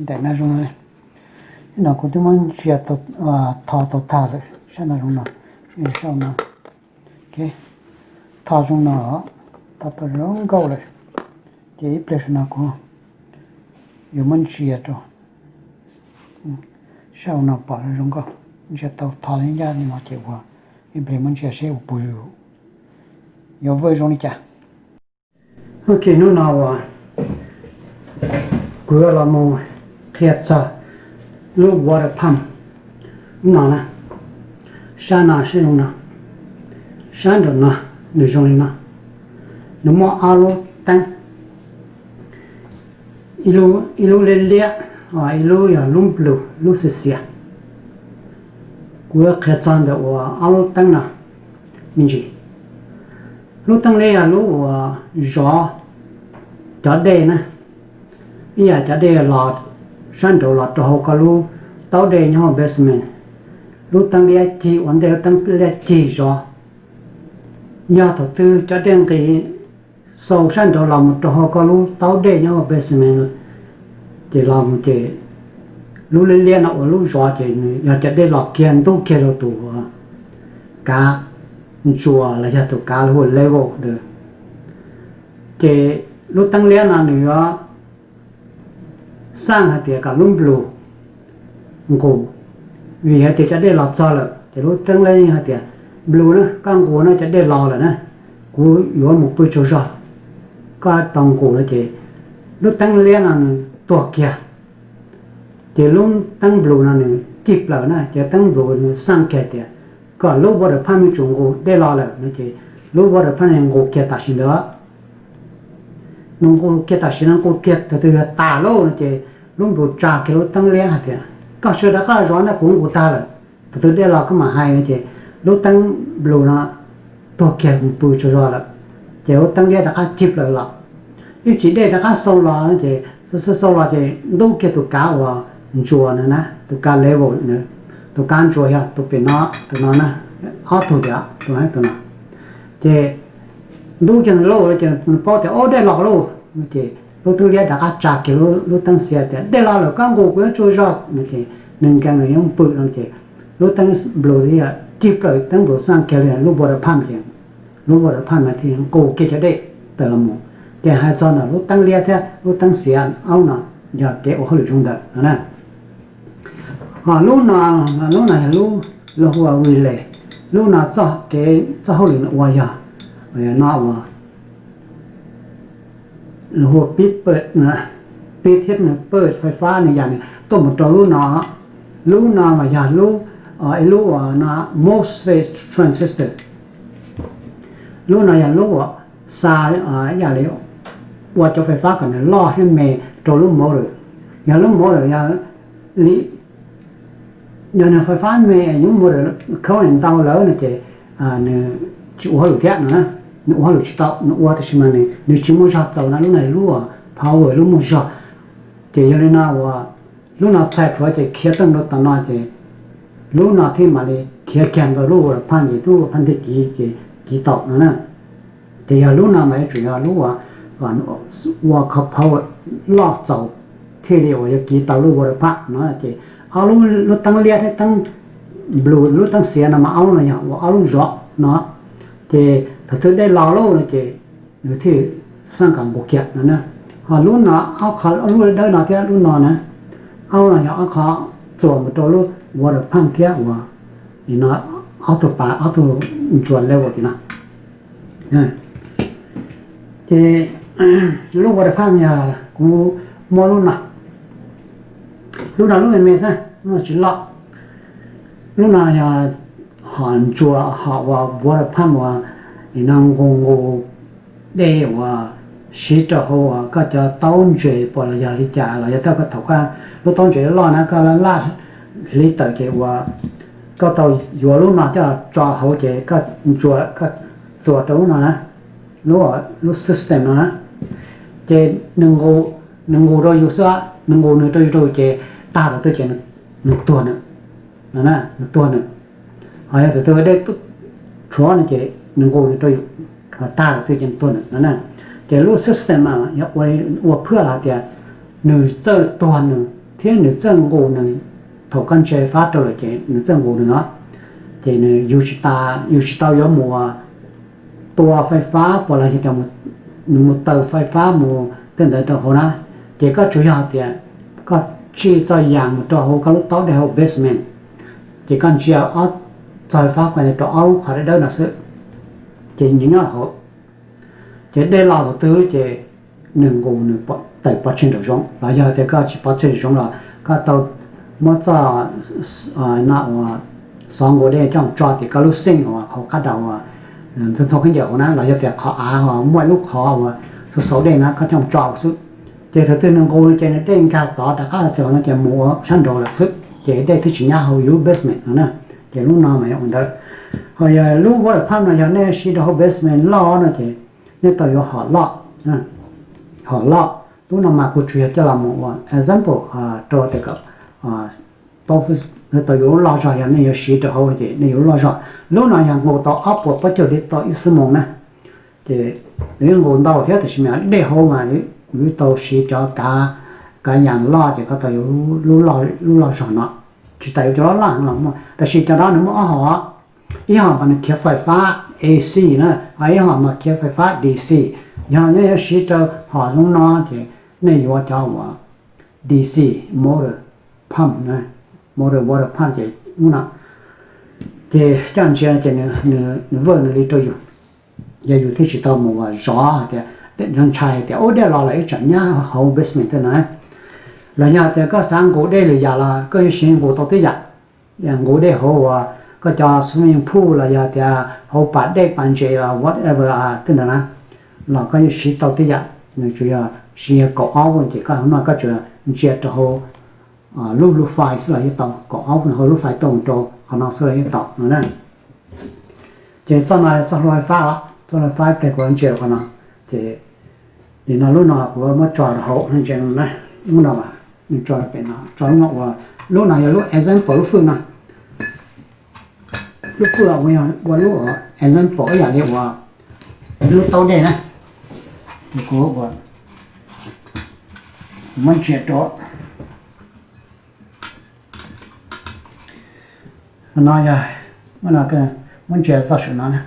Daim no zoo no, no kuv twb muab ntsia, tho tau tag lawm, sab no zoo no, sab no, tho zoo no, tho tau zoo nkauj lawm. Ces ib pliag saum no kuv yuav muab ntsia rau, sab no pom zoo nkauj, ntsia tau tho li ncaj li no ces ua, ib pliag muab ntsia seb ua puas yuav vwj zoo li cas. Ok, hnub no uas kuv yuav los mus qhia txog lub water pump no na. Sab no sab zoo no, sab nraum no nws zoo li no, nws muaj ob lub teeb, ib lub liab liab, ib lub yog lub blue, lub xiav xiav. Kuv yuav qhia txog ntawm uas ob lub teeb no me ntsis. Lub teeb liab yog lub uas zov cov dej na, ib yam cov dej los sab nraud los rau hauv koj lub taub dej nyob hauv basement. Lub teeb liab cig ua ntej, lub teeb liab cig zov. Yog thaum twg cov dej nqis xau sab nraud los mus rau hauv koj lub taub dej nyob hauv basement, ces los mus ces lub liab liab no ua lub zov ces nws yog cov dej los kiag ntub kiag rau tus kav ntsuas los yog tus kav hu ua level ntawd. Ces lub teeb liab no nws yuav xaj hais tias kom lub blue nqus, vim hais tias cov dej los txog lawm ces lub teeb liab yeej hais tias, blue na, koj nqus na, cov dej los lawm na, kuv yuav mus pw tsaug zog, koj tau nqus no ces lub teeb liab no nws tuag kiag. Ces lub teeb blue no nws cig plaws na, ces teeb blue nws xaj kiag tias kom lub water pump yuav tsum nqus, dej los lawm no ces lub water pump nqus kiag tam sim ntawd. Nws nqus kiag tam sim no, nqus kiag thaum twg yog tas lawm no ces lub blue tsa kiag lub teeb liab hais tias, koj sawv rov qab zov ntag, kuv nqus tag lawm, thaum twg dej los koj mam hais no ces lub teeb blue no tuag kiag mus pw tsaug zog lawm, ces lub teeb liab rov qab cig plaws los. Ib chim dej rov qab xau los no ces, xau xau los ces ntub kiag tus kav uas ntsuas na, tus kav level, tus kav ntsuas yog tus pem no, tus no na, ob tug tias tus no tus no. Ces ntub kiag nws lauj ces nws paub tias, o, dej los lauj. Ces lub teeb liab rov qab tsa kiag lub teeb xiav tias, dej los lawm, koj nqus, kuv yuav tsaug zog no ces nws nkees, nws yuav pw no ces lub teeb blue cig plaws, teeb blue xaj kiag li lub water pump ces lub water pump no thiaj nqus kiag cov dej tawm los mus. Ces hais txog ntawm lub teeb liab thiab lub teeb xiav ob lub no yog kev ua hauj lwm zoo ntawm no na. Ho lub no, lub no yog lub, lub hu ua relay. Lub no txoj kev, txoj hauj lwm nws ua yog, no ua, lub hu ua pib pawm, pib thiab nws pawm fais fab nws yam nws tuaj mus rau lub no. Lub no mas yog lub, ib lub uas no MOSFET transistor. Lub no yog lub uas xa, ib yam li ua cov fais fab kom nws loj thiab me rau lub motor. Yog lub motor yog li, yog nws fais fab me, lub motor current ntau lawm no ces nws tsis ua hauj lwm thiab no na. Nws ua hauj lwm tsis tau, nws ua tab sis mas nws tsis muaj zog txaus na. Lub no lub power, lub muaj zog. Ces yog li no uas lub no txhais plhuav ces khiav tawm rau tom no ces lub no thiaj mam li khiav kiag rau lub water pump ces lub water pump thiaj kiv, ces kiv tau no na. Ces yog lub no mas yuav tsum yog lub uas ua power loj txaus thiaj li uas yuav kiv tau lub water pump no. Ces ob lub, lub teeb liab thiab teeb blue, lub teeb xiav no mas ob lub no yog ua ob lub zov no. Ces thaum twg dej los lawm no ces nws thiaj xaj kom nqus kiag no na. Ho lub no, ob qho, lub dawb no thiab lub no na, ob lub no yog ob qho txuas mus rau lub water pump thiab uas no, ob tug pas, ob tug ntsuas level tim no. Ces lub water pump yog kuv muab lub no, lub no lub me me xwb, lub no tsis loj. Lub no yog hom ntsuas, hom uas water pump uas no nqus, nqus dej uas siv rau hauv uas koj cov taub ntses pom los yog li cas los yog thaum koj, thaum koj lub taub ntses loj na, koj laj hliv tawm ces uas koj tau yuav lub no coj tso hauv ces koj ntsuas, koj txuas rau lub no na, lub, lub system no na. Ces nws nqus, nws nqus rau yus xwb, nws nqus nws rau yus, rau yus ces tag thaum twg ces nws tuag nws, nws tuag nws. Ho yog thaum twg dej tshuav no ces nws nqus nws rau yus, tag thaum twg ces nws tuag nws no na. Ces lub system yog ua phwaj los tias nws txawj tuag nws thiab nws txawj nqus nws. Thaum koj ntsia fab rau lawm ces nws txawj nqus nws os. Ces nws, yus tsis tas, yus tsis tau yuav mus tua fais fab puas los yog tias nws mus taws fais fab mus tej ntawd rau hauv na. Ces koj tsuas yog tias koj tsij txoj yas mus rau hauv koj lub taub dej hauv basement, ces koj ntsia ob txoj fais fab ko rau ob lub qhov dawb dawb no xwb, ces nws nyob hauv. Ces dej los thaum twg ces nws nqus nws tawm pov tseg nraum zoov, los yog tias koj tsis pov tseg nraum zoov los koj tau muab txoj no uas xov nqus dej coj tso tim koj lub sink uas hauv qab daus uas ntxhua khaub ncaws hauv na, los yog tias qhov av uas muaj ib lub qhov uas xauv xauv dej na koj coj tso xwb. Ces thaum twg nws nqus no ces nws dej nkag tod rov qab los txog no ces mus ua sab nraud lawm xwb, ces dej twb tsis nyab hauv yus basement no na. Ces lub no mas yog ua ntawd. Ho yog lub water pump no yog nej siv rau hauv basement loj no ces nej tau yuav hom loj. Hom loj, lub no mas kuv tsuas yog coj los mus ua example rau tias kom paub xwb. Nej tau yuav lub loj zog, yog nej yuav siv rau hauv ces nej yuav lub loj zog. Lub no yog nqus tau ob puas plaub caug liv tau ib xuab moos na. Ces nws yeej nqus ntau thiab, tab sis mas dej hauv mas kuv tau siv cov kav, kav yas loj ces koj tau yuav lub loj zog no. Tsis tas yuav cov loj loj heev los muaj, tab sis cov no nws muaj ob hom. Ib hom mas nws khiav fais fab A C na, ho ib hom mas khiav fais fab D C. Yog nej yuav siv rau hom zoo no ces nej yuav cov uas D C, motor pump, motor water pump ces ub no. Ces coj ntsia ces nws vwj nws li rau yus. Yog yus thiaj tsis tau mus uas zov hais tias, ntshai hais tias ub dej los lawm ib tsam nyab hauv basement tej no na. Los yog tias koj xav nqus dej lwm yam los koj yuav siv nqus tau tib yam. Nqus dej hauv uas koj cov swimming pool los yog tias hauv pas dej pas ntses los whatever tej ntawd na, los koj yuav siv tau tib yam. Nws tsuas yog siv yog kaum ob vuj ces koj hauv no koj tsuas ntsia rau hauv lub lub fais xwb los yeej tau, kaum ob vuj hauv lub fais tuaj mus rau qhov no xwb los yeej tau no na. Ces txoj no txoj hlua fais fab os, txoj hlua fais fab ib pliag kuv ntsia rau qhov no. Ces nim no lub no kuv muab tso rau hauv no ntsia no na. Lub no mas tso rau pem no, tso lub no ua, lub no yog lub example lub fwj no. Lub fwj ua, ua lub example ib yam li ua lub taub dej na. Ces kuv ua, kuv muab ntsia rau no yog, muab ntsia txoj saum no na.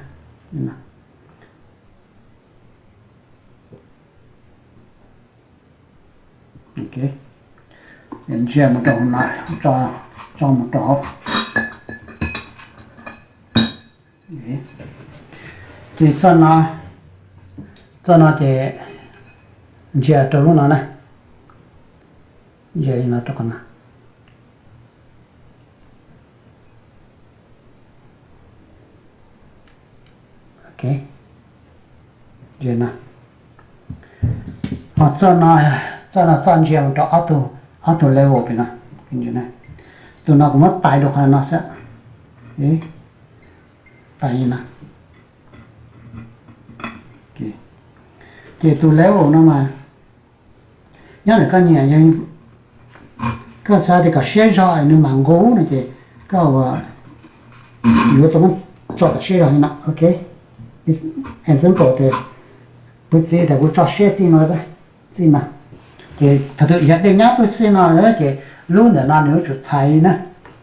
Ntsia mus rau hauv no, tso mus rau hauv. Ces txoj no, txoj no ces ntsia rau lub no na. Ntsia li no rau qhov no. Ho txoj no, txoj no txoj ntsia mus rau ob tug level pem no. Tus no kuv muab tais rau qhov no xwb. Tais li no. Ces tus level no mas nyob ntawm koj nyiam, koj xav tias kom siab zog nws mam nqus no ces koj ua, yuav tau muab tso kom siab zog li no. Ok, example tias kuv txiv tias kuv tso siab txij no, txij no. Ces thaum twg yog dej nyab tuaj txij no ces lub ntawm no nws yuav tsum txhais na,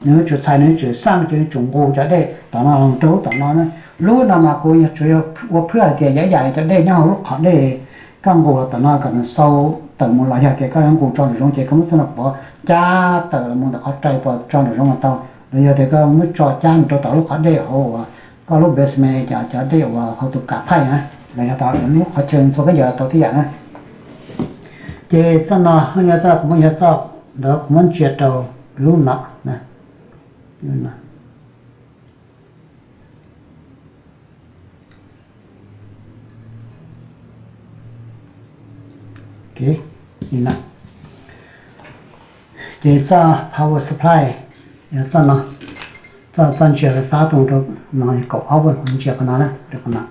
nws yuav tsum txhais, nws yuav tsum xaj, nws yuav tsum nqus cov dej tom no los rau lub tom no na. Lub no mas kuv yog tsuas yog ua phwj hais tias yog ib yam li cov dej nyob hauv lub qhov dej, koj nqus los tom no kom nws xau tawm mus los yog tias koj yuav nqus tso nraum zoov ces koj muab txoj no pov cab tawm los mus ntawm qhov rai puas tso nraum zoov los tau, los yog tias koj muab tso cab mus rau tom lub qhov dej hauv uas koj lub basement, cov dej uas hauv tus kav thaij na, los yog tom lub qhov chaw ntxhua khaub ncaws los tau tib yam na. Ces txoj no, txoj no kuv muab, yog txoj ntawd kuv muab ntsia rau lub no. Ces txoj power supply, yog txoj no, txoj, txoj ntsia fais fab tau rau no, kaum ob vuj, ntsia qhov no na, rau qhov no.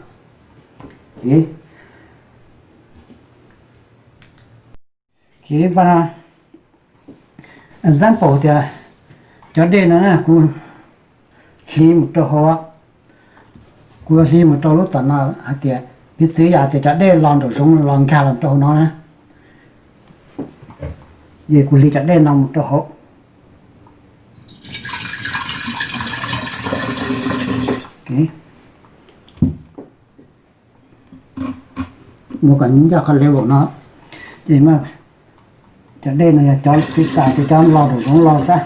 Example tias cov dej no na kuv hliv mus rau hauv, kuv hliv mus rau lub tom no hais tias piv txwv yam tias cov dej los nraum zoov los nkag los rau hauv no na. Ces kuv hliv cov dej no mus rau hauv. Ua kom ncaj qhov level no, ces cov dej no yog cov pizza ces cov los nraum zoov los xwb,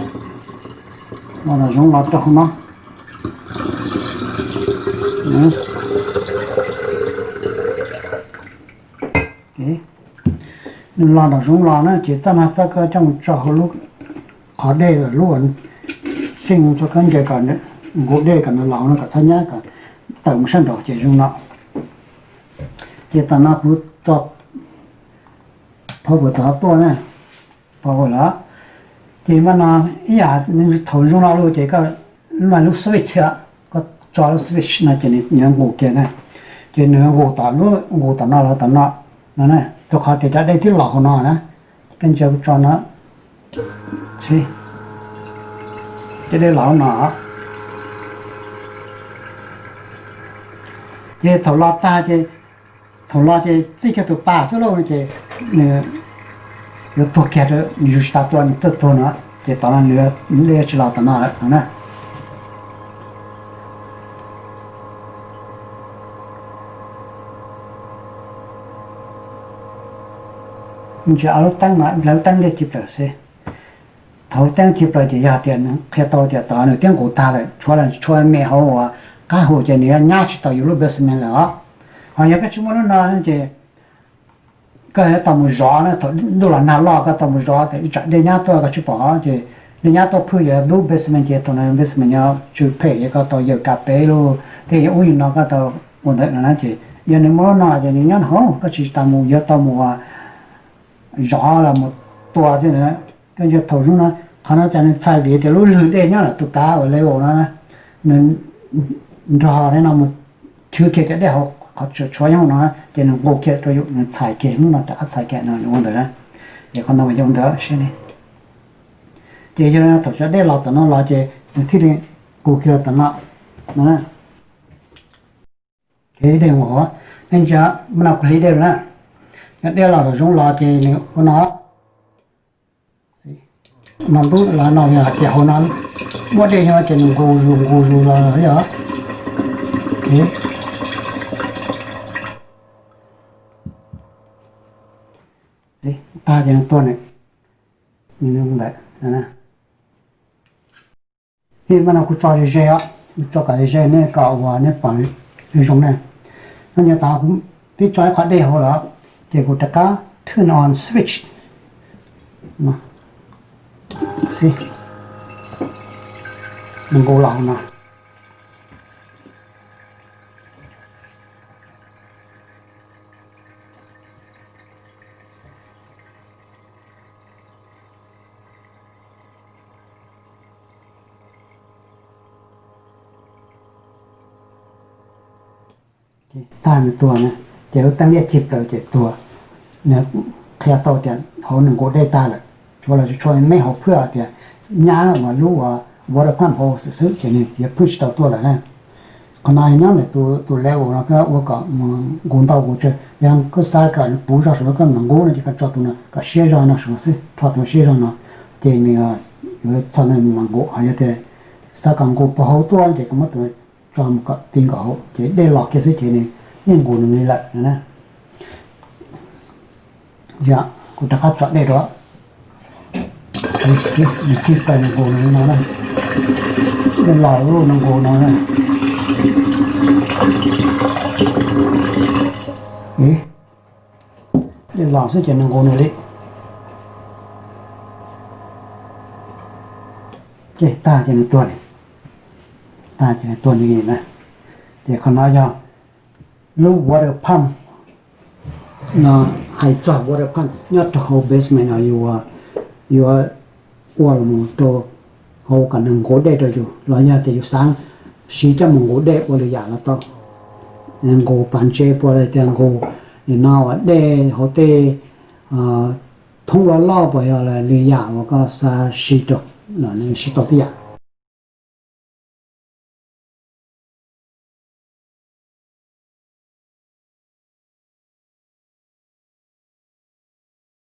los nraum zoov los rau hauv no. Nws los nraum zoov los na ces txoj no txoj koj coj mus tso hauv lub qhov dej, lub xij txoj koj ncaws kom nkaus dej kom nws los hauv no kom txhob nyab kom tawm mus sab nraud ces zoo no. Ces tam no kuv tso power tom tuaj na, power lawm. Ces mas no ib yam thaum zoo no lawm ces koj lub no lub switch thiab, koj tso lub switch no ces nws yuav nqus kiag na. Ces nws yuav nqus tom lub, nqus tom no los tom no no na, rau qhov tias cov dej twb los hauv no na. Peb ntsia kuv tso no, cov dej los hauv no. Ces thaum los tag ces, thaum los ces txij kiag tus pas xwb lauj no ces nws yuav tuag kiag, nws yug tsis tau tuaj, nws tuag tuag no ces tom no nws dej tsis los tom no lawm no na. Ntsia ob lub teeb no, lub teeb liaj ci plaws xwb. Thaum lub teeb ci plaws ces yog tias nws qhia tau tias tod nws twb nqus tag lawm, tshuav los tshuav me hauv uas qab hu ces nws yuav nyab tsis tau yus lub basement lawm os. Ho yog koj tsis muaj lub no ces koj yuav tau mus zov na, thaum ntuj los nag loj koj tau mus zov tias ib tsam dej nyab tuaj koj tsis pom ces dej nyab tuaj phwj yog lub basement ces thaum no basement yuav tsw phem ces koj tau yawm kav pem lub, thiab yog ub yam no koj tau ua ntawd no na. Ces yog nws muaj lub no ces nws nyob hauv, koj tsis tas mus, yuav tau mus zov los mus tua thiab ntawd. Koj ntsia thaum zoo no, qhov no cas nws txhais vim tias lub lwg dej nyob ntawm tus kav uas level no na, nws nrog no mus chwv kiag cov dej hauv qhov tshuav nyob hauv no na, ces nws nqus kiag rau yus, nws txhais kiag hnub no rov qab txhais kiag no ua ntawd na. Ces qhov no yog ua ntawd siab ne. Ces yog thaum cov dej los tom no los ces nws thiaj li nqus kiag los tom no no na. Dej nqus, nej ntsia, mas no kuv hliv dej lawm na. Cov dej los tom zoov los ces nws ua no. Mas ntub los no yog tias hauv no muaj dej no ces nws nqus zus nqus zus los yog. Tag ces nws tuag nws ntawd. Ib mas no kuv tso ze ze os, kuv tso kom ze ze nej kom uas nej pom zoo ne. No yog tas kuv twb tso ib qho dej hauv lawm ces kuv rov qab turn on switch. Xib, nws nqus los no. Tag nws tuag na, ces lub teeb liab cig plaws ces tuag. Nws qhia tau tias hauv nws nqus dej tag lawm, tshuav los tshuav me hauv phwj tias nyab uas lub uas water pump hauv xwb xwb ces nws yuav phwj tsis tau tuaj lawm na. Qhov no nyob ntawm tus level no koj ua kom mus nqus ntau kuv tsis, yog koj xav kom puv zog saum no koj mam nqus no ces koj tso tus no kom siab zog no saum no xwb, rho tus no siab zog no, ces nws yuav txog ntawd mam nqus. Ho yog tias xav kom nqus puag hauv tuaj ces koj muab tus no tso mus kom ti nkaus hauv ces dej los kiag xwb ces nws yeej nqus nws li lawm no na. Yog kuv rov qab tso dej rau, nws cig plaws nws nqus nws li no na. Dej los lub nws nqus no na. Dej los xwb ces nws nqus nws li. Ces tag ces nws tuag, tag ces nws tuag li na. Ces qhov no yog lub water pump no, hais txog water pump nyob rau hauv basement no yus yuav ua los rau hauv kom nws nqus dej rau yus los yog tias yus xav siv coj mus nqus dej ua lwm yam los tau. Nqus pas ntses puas los tias nqus nim no uas dej hauv tej thoob loj loj puas yog lwm yam uas koj xav siv rau, siv tau tib yam.